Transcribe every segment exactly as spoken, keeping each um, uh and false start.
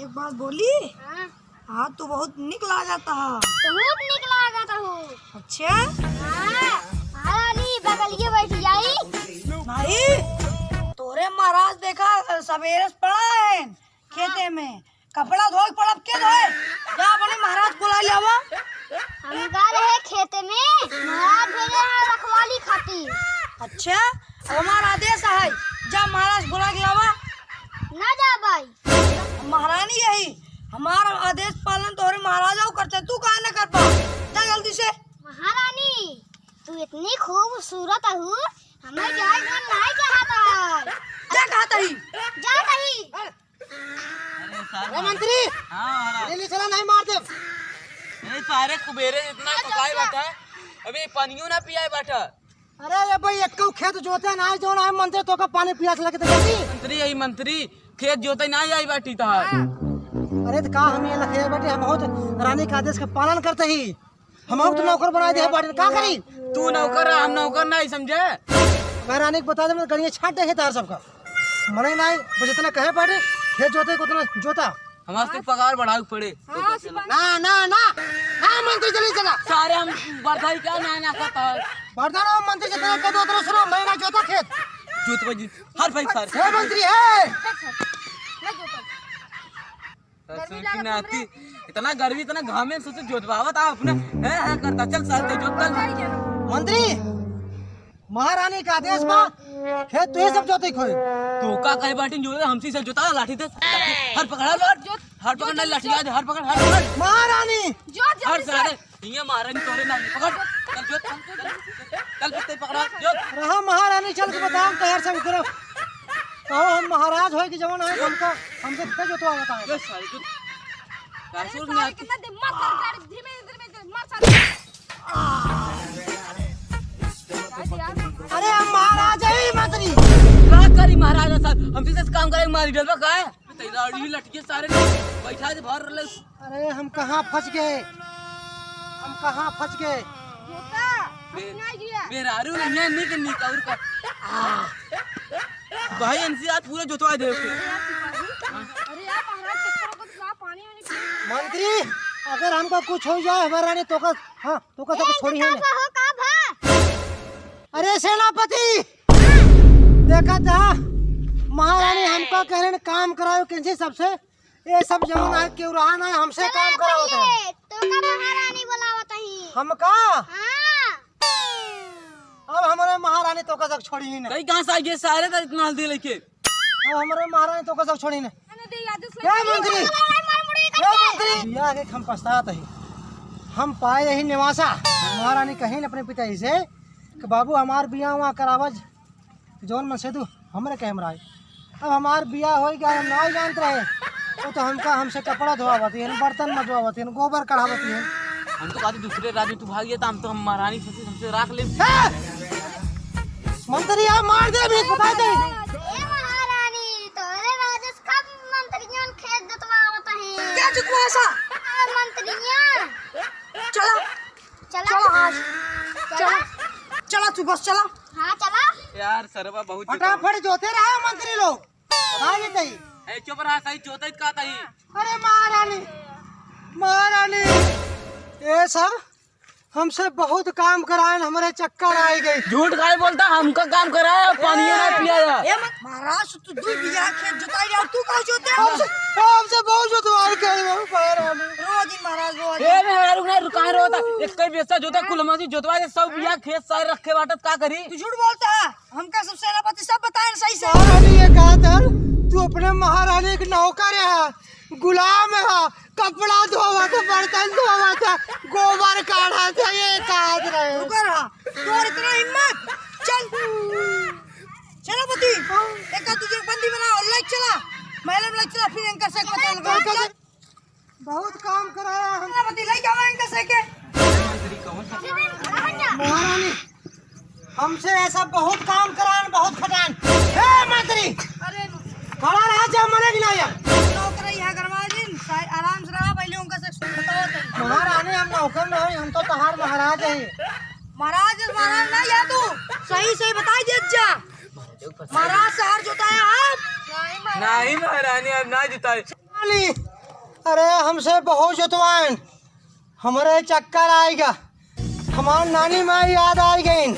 बात बोली? हाँ। हाँ, तू बहुत निक लागत ह। बहुत निक लागत हो। अच्छा? हाँ, महारानी बगलिए बैठ जाई। नहीं, तोरे महाराज देखा, सबेरे से पड़ा है खेते में, कपड़ा धोए के पड़ब, के धोए? जा अपने महाराज बुला ले आवा। हम गए रहे खेते में, महाराज भेजे हैं रखवाली खातिर। अच्छा, अब हमार आदेश है, जा महाराज बुला के लावा। ना जा भाई। महारानी यही, हमार आदेश पालन तोहरे महाराजाओ करते, तू काहे न कर पा? जा जल्दी से। महारानी, तू इतनी खूबसूरत हू, हमें जाए घर नहीं कहता है। जा कहता ही। जा नहीं। अरे साहब। अरे मंत्री, हाँ, महाराज। ले, ले चला, नहीं मार दे। अरे सारे कुबेरे इतना पकाए बाटा, अबे पानियो ना पियाए बाटा। अरे ये भाई, एक्को खेत जोते ना, जौन आए मंत्री तोका पानी पियास लगे तो जल्दी। मंत्री, यही मंत्री, खेत जोते ना आई बाटी तहार। अरे तो का हम ये लखे बाटे, हम बहुत रानी के आदेश का पालन करते ही। हम तो नौकर बनाए दे बाटे, का करी? तू नौकर रहा, हम नौकर नहीं समझे। मैं रानी को बता दे, मैं गड़िया छाट दे तार सबका। मने नहीं, बस इतना कहे बाटे, खेत जोते को उतना जोता। हमारे से पगार बढ़ावे के पड़े। हाँ, सिपाही। ना, ना, ना। हाँ, मंत्री, चली चला। सारे हम बर्दाई क्या ना, ना करता है। बर्दाई ना, मंत्री, जितना कह दो, उतना सुनो, मैं ना जोता खेत। जोत बजी, हर भाई सारे। हे मंत्री, हे। ससुर की नाती, इतना गर्मी, इतना घामे, सोचे जोतवावत आ अपना, है, है करता, चल सारे, जोत, चल। मंत्री, महारानी का आदेश बा, खेत तो ये सब जोते खोए। तो का कहे बाटिन जो हमसे से जोता लाठी दे। हर पकड़, हर पकड़, जोत, हर पकड़, जोत, नहीं लाठी जोत। आज, हर पकड़, हर पकड़। महारानी। जोत, हर जल्दी से। सारे, ये महारानी तोरे ना, पकड़। चल जोत, चल, चल, चल, चल, चल, पकड़ा, जोत। रहा महारानी चल के बताओ तैयार सब तरफ। कहो हम महाराज होए कि जवन है हमका, हमसे खेत जोतवा बताओ। ये सारे जोत। अरे सासुर में सारे आती। कितना दे-, मार सारे गाड़ी, धीमे, धीमे, धीमे, मार सारे। अरे हम महाराज ही मंत्री। का करी महाराज साहब? हमसे से काम करे मारी डलवा का है? तेरा अड़ी लटके सारे ने बैठा दे भर ले। अरे हम कहाँ फंस गए? हम कहाँ फंस गए? जोता, बे-, फंस ना गया। मेहरारू नहीं है, निक, निक और का। आ। भाई इनसे आज पूरा जोतवा दे। अरे यार, महाराज चक्कर को तो ना पानी वानी पी। मंत्री, अगर हमका कुछ हो जाए, हमारा रानी तोका, हाँ, तोका सब ए, छोड़ी है का ना। भा हो, का भा? अरे सेनापति, देखा था, महारानी हमका कह रहे काम कराओ किनसे सबसे, ये सब जवन आए केहू रहा ना, हमसे चला काम कराओ था। तोका महारानी बुलावत ही। हमका? हाँ। अब हमरे महारानी तोका सब छोड़ी ही ना। कहीं कहाँ से आ गए सारे का इतना हल्दी लेके? अब हमरे महारानी तोका सब छोड़ी ना। अरे दे, याद से ए, मंत्री! लड़ाई मार मुड़ी ए, करके। मंत्री! बियाह के हम पछतात ही। हम पाए यही निवासा। महारानी कहीं अपने पिता जी से कि बाबू हमार बियाह वहाँ करावज, जौन मन से तू हमरे कहे में रहे। अब हमार बियाह होई गया, हम नाहीं जानत रहे। वो तो हमका, हमसे कपड़ा धोआवत ही, बर्तन मजवावत ही, गोबर कढ़ावत ही। हम तो कहते दूसरे राज्य तू भाग गया, तो हम तो हम महारानी से हमसे राख ले। ए! मंत्री आप मार दे, अभी बता दे। ए महारानी, तोहरे राजेश कब मंत्रियन खेत जोतवावत हैं? क्या जोतवावत हैं? अरे मंत्रियन। चला। चला। चला आज। चला। चला। चला तू बस चला। हाँ, चला। यार, सरवा बहुत जोता। फटाफट जोते रहा मंत्री लोग। हाँ, ये तई। ए, चुप रहा, सही जोते का तई। अरे महारानी, महारानी, ये सब हमसे बहुत काम कराएन, हमरे चक्कर आए गए। झूठ काहे बोलता, हमका काम कराया, पानी ना पियाया। ए, मत, महाराज, तू दू बीघा खेत जोताई रहा, तू का जोते? हमसे, हमसे बहुत जोतवाई करे, महारानी। रोज ही महाराज, रोज। ए, मेहरारू ना, काहे रोता? एक कई बेसा जोता, कुल मसी जोतवा दे, सब बीघा खेत सारे रखे बाटत, का करी? तू झूठ बोलता है। हमका सब सेनापति सब बताएन सही से। महारानी ये कहा था, तू अपने महारानी के नौकर है, गुलाम है, कपड़ा धोवा था, बर्तन धोवा था, गोबर काढ़ा था, ये कहा रहे। रुका रहा, तोर इतना हिम्मत, चल। सेनापति, एक तुझे बंदी बनाओ, ले चला, महल में ले चला, फिर इनका से पता लगा। बहुत काम कराया हम। बती लई जावा इनका से के। महारानी, हमसे ऐसा बहुत काम करान, बहुत खटान। हे मंत्री, अरे खड़ा रहा, जा मरे कि ना यार। नौकर यहाँ गरमाजिन, आराम से रहा, पहले उनका से बताओ तो। महारानी, हम नौकर नहीं, हम तो तहार महाराज हैं। महाराज, महाराज ना या तू, सही सही बताई दे जा। महाराज से हर जोताया आप। नहीं महारानी, अब ना जोताई। महारानी, अरे, हमसे बहुत जोतवाइन, हमरे चक्कर आइगा, हमार नानी माई याद आइ गइन।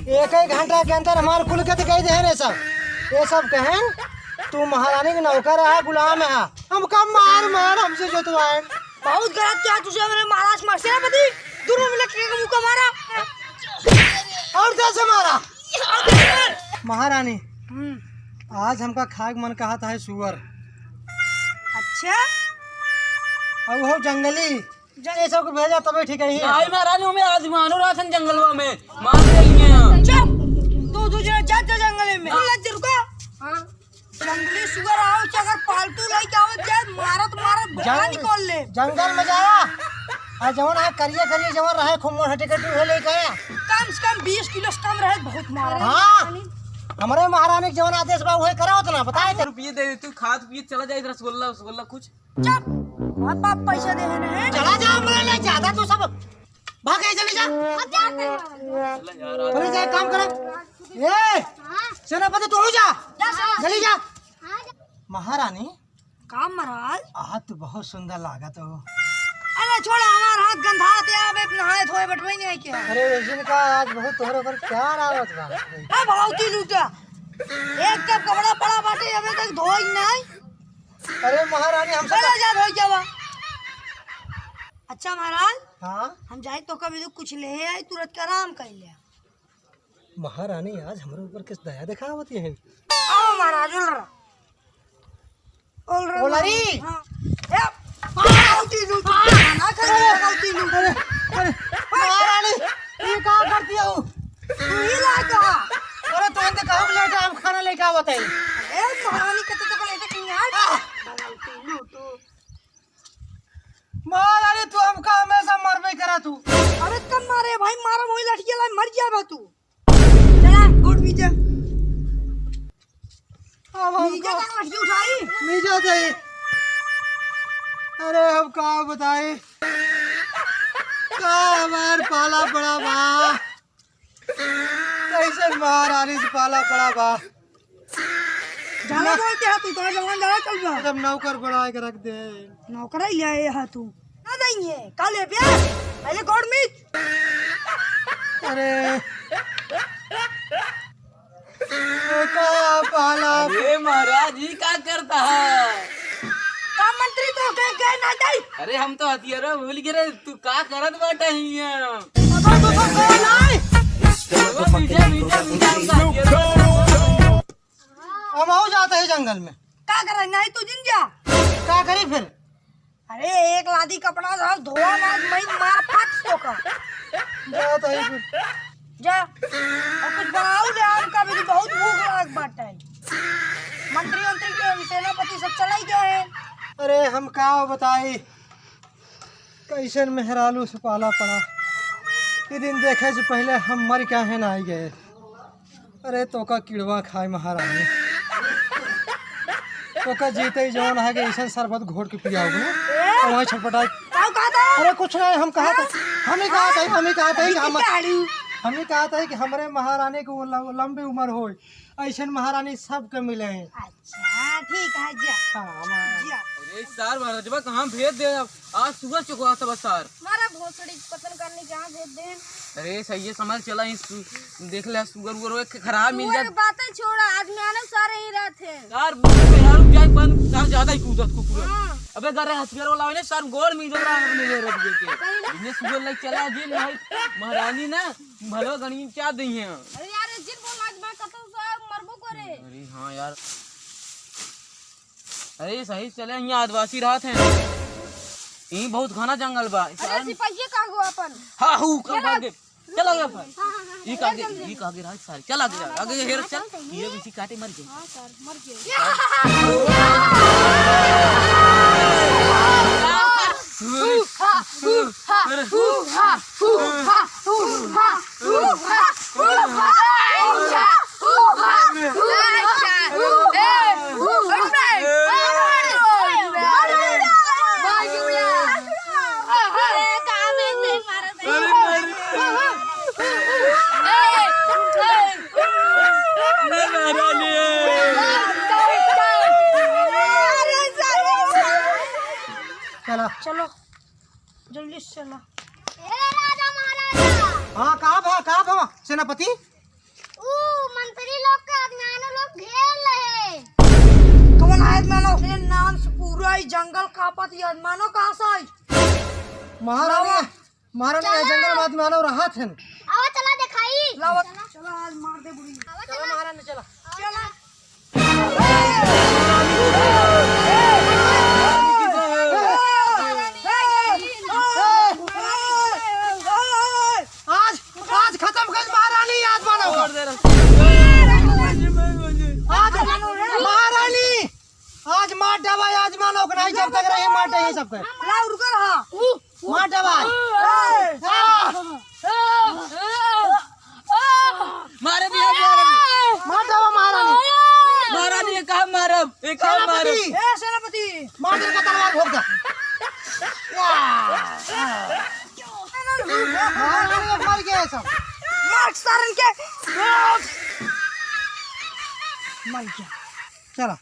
एक एक घंटा के अंदर हमार कुल गति कइ देहे ने सब। ये सब कहेन, "तू महारानी के नौकर है, गुलाम है।" हमका मार मार हमसे जोतवाइन। बहुत गलत किया तुझे, मेरे महाराज मर से बदी, दोनों मिलके एक मुक्का मारा। और कैसे मारा? महारानी, हम्म। आज हमका खाए के मन कहत है सुअर। अच्छा? और वो जंगली, जंग- ये सब को भेजा तबे ठीक है। नहीं महारानी, हमें आज मानो रहा था जंगलवा में, मार लेंगे हम। चुप! तू दूसरा जा, जा जंगले में। हाँ। लज्ज रुका। हाँ। जंगली सुअर आओ, कि अगर पालतू लइके आवत जाए, मारत, मारत भुजा जंग-, निकाल ले। जंगल में जाया। आ जवन आ करिया करिया जवन रहे, खूब मोट हटे कटे, उहे लेके आया। कम से कम बीस किलो से कम रहे, बहुत मारा। हाँ, हमरे महारानी के जवन आदेश बा, उहे करा होत ना, बताए थे। रुपये दे दे, तू खात पिए चला जाए, रसगुल्ला, रसगुल्ला कुछ। चुप, हमार बाप पैसा दे है नहीं। चला जा, हमरे ले ज्यादा तू सब भाग गए, चले जा। हम जाते हैं। चले जा, रात अरे जा, काम करे। ए, हाँ। सेनापति, तू हो जा। जा, जा। चली जा। हाँ, जा। महारानी। का महाराज? आज तू बहुत सुंदर लागत हो। अरे छोड़ा, हमार हाथ गंधात या, अब नहाए धोए बटवे नहीं है क्या? अरे, उस दिन का आज बहुत तोहरे ऊपर प्यार आवत बा। ए, भगवती लूटा। एक कप कपड़ा पड़ा बाटे, अबे तक धोई नहीं। अरे महारानी, हमसे चला जा, धोई क्या बा? अच्छा महाराज, हाँ? हम जाए तो कभी तो कुछ ले आई, तुरंत के आराम कर लिया। महारानी आज हमरे ऊपर किस दया दिखावत है। आओ महाराज, उलरा। उलरा। उलरी। हाँ। ए, गलती लूट। ना करे, गलती लूट। अरे, अरे, महारानी, ये का करती हो? तू ही ला कहा। अरे, तू इनके काम लेके हम खाना लेके आवत है। ए, महारानी के तो, तो लेके नहीं आ। गलती लूट। महारानी, तू हमका हमेशा मरबे करा तू। अरे कम मारे भाई, मारा वही लठिया ला, मर गया बा तू। चला, गोड़ मीजा। अब हम मीजा का तक लठिया उठाई। मीजा दे। अरे हम का बताई, का हमार पाला पड़ा बा। कैसन महारानी से पाला पड़ा बा। ज्यादा बोलते हैं तू, तोरा जवान ज्यादा चल बा। जब नौकर बनाए के रख दे। नौकर ही ले आए है तू। ना देंगे, का लेबे? पहले गोड़ मीज। अरे। का पाला। अरे महाराज, ई का करता है? का मंत्री तो के, के ना जाई? अरे हम तो हथियारा भूल गए रे, तू का करत बाटा हियां? बाबा, बाबा, कौन आए? बाबा, मीजा, मीजा, मीजा, मीजा। हम हो जाते हैं जंगल में। का करे? नहीं तू जिन जा। का करी फिर? अरे एक लादी कपड़ा धो, धोआ मार, मैं मार फाट तो का। जा तो ही फिर। जा। और कुछ बनाओ ले, आम का भी बहुत भूख लाग बाटे। मंत्री, मंत्री के सेनापति सब चले गए हैं। अरे हम का बताई, कैसन मेहरालू से पाला पड़ा। ये दिन देखे से पहले हम मर काहे ना आई गए। अरे तोका किड़वा खाए महारानी। तोका जीते ही जवन आगे ऐसन शरबत घोट के पियाओगे ना, तो वहीं छटपटाए। का कहता है? अरे कुछ नहीं, हम कहा था, हम ही कहा था, हम ही कहा था कि हम, हम ही कहा था कि हमरे महारानी को ल-, लंबी उम्र होए, ऐसन महारानी सबके मिले। अच्छा, ठीक है, जा। हाँ, हमारा जा। अरे सार, महाराजवा कहाँ भेज दे अब? आज सुअर चुकवा सब सार। मारा भोसड़ी पतन करने कहाँ भेज दे? अरे सही है, समझ चला, इस सु-, देख ले, सुअर उअर एक खराब मिल सुअर जाए। बातें छोड़ा, आज मैं आने सारे ही रात है। यार, बुढ़े मेहरारू जाए बन, सार ज्यादा ही कूदत कुकुर। हाँ। अबे, अगर हथियार वाला होए ना, सार गोड़ में इधर आ, अपने ले रख देते। सही ना? इन्हें सुअर ले चला, जिन भाई, महारानी ना, भलो गणिन क्या दई है? अरे यार, जिन बोला, आज मैं कतौ से मरबो करे। अरे हाँ यार। अरे सही चले, यहाँ आदिवासी रहत हैं। यहीं बहुत घना जंगल बा। अरे सिपाही कहाँ गो अपन? हाँ, हू, कहाँ भाग गए? चल आगे अपन। हाँ, हाँ, हाँ, ई का आगे, जल्दी। ई का आगे रहा सारी। चल आगे, हाँ, आगे हाँ, हेर हाँ, चल। हाँ, ये हाँ। इसी काटे मर गए। हाँ सर, मर गए। ए राजा महाराजा। हाँ, का भा, का भा, सेनापति? ऊ मंत्री लोग के आदमियानो लोग घेर ले। कौन आदमियानो? ए नाम से पूरा ही जंगल कांपत, ये आदमियानो कहाँ से आई? महारानी, लावा। महारानी, ये चला। जंगल में आदमियानो रहत हन। आवा, चला देखाई। लावा। चला, आज मार दे बुढ़ी। आवा, चला, चला। महारानी, चला। चला। आज, आज खत्म कर महारानी, आज मानो। आज महारानी, आज मार डावा, आज मानो कि नहीं, जब तक रही मार डावा सबके। ला, रुको रहा। मार डावा। ए। आ। मारे भी, मारे भी। मार डावा महारानी। महारानी, ये कहाँ मारब? ये कहाँ मारब? सेनापति। ए, सेनापति। मार दे का तलवार भोंक दे। वाह। महारानी, मर गया सब। मार सारन के। मर गया। चला।